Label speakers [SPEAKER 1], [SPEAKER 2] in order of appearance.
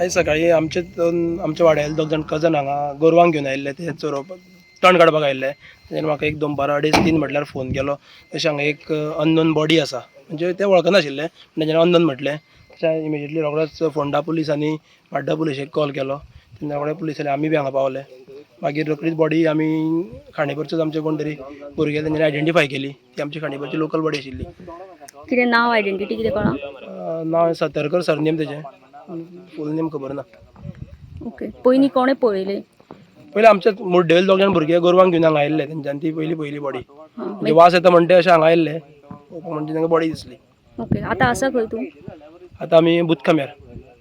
[SPEAKER 1] आयज सकाळीं आमचे दोन आमच्या वाड्याले दोग जाण कजन हांगा गोरवांक घेवन आयिल्ले, ते चरोवपाक तण काडपाक आयिल्ले. तेणें म्हाका एक दनपारां 3:30 म्हटल्यार फोन केलो, अशें हांगा एक अननोन बॉडी आसा. म्हणजे ते वळखनाशिल्ले, तेंच्यांनी अननोन म्हटलें. तशें इमिजिएटली रोखडोच फोंडा पुलीस आनी बाड्डा पुलिशेक कॉल केलो. तेन्ना रोखडे पुलीस आयले, आमी बी हांगा पावले. मागीर रोखडीच बॉडी आमी खांडेपरचोच आमचे कोण तरी भुरगे तेंच्यांनी आयडेंटिफाय केली. ती आमची खांडेपरची लोकल बॉडी आशिल्ली.
[SPEAKER 2] कितें नांव, आयडेंटिटी कितें कळ्ळां?
[SPEAKER 1] नांव सतरकर सरनेम तेजें, फूल नेम खबर ना.
[SPEAKER 2] ओके, पयलीं कोणें पळयलें?
[SPEAKER 1] पयलीं आमच्या मुड्डेले दोग जाण भुरगे गोरवांक घेवन हांगा आयिल्ले, तेंच्यान ती पयली पयली बॉडी. म्हणजे वास येता म्हणटे अशें हांगा आयिल्ले, म्हणजे तांकां बॉडी दिसली.
[SPEAKER 2] ओके, आतां आसा खंय तूं?
[SPEAKER 1] आतां आमी भूतखांब्यार.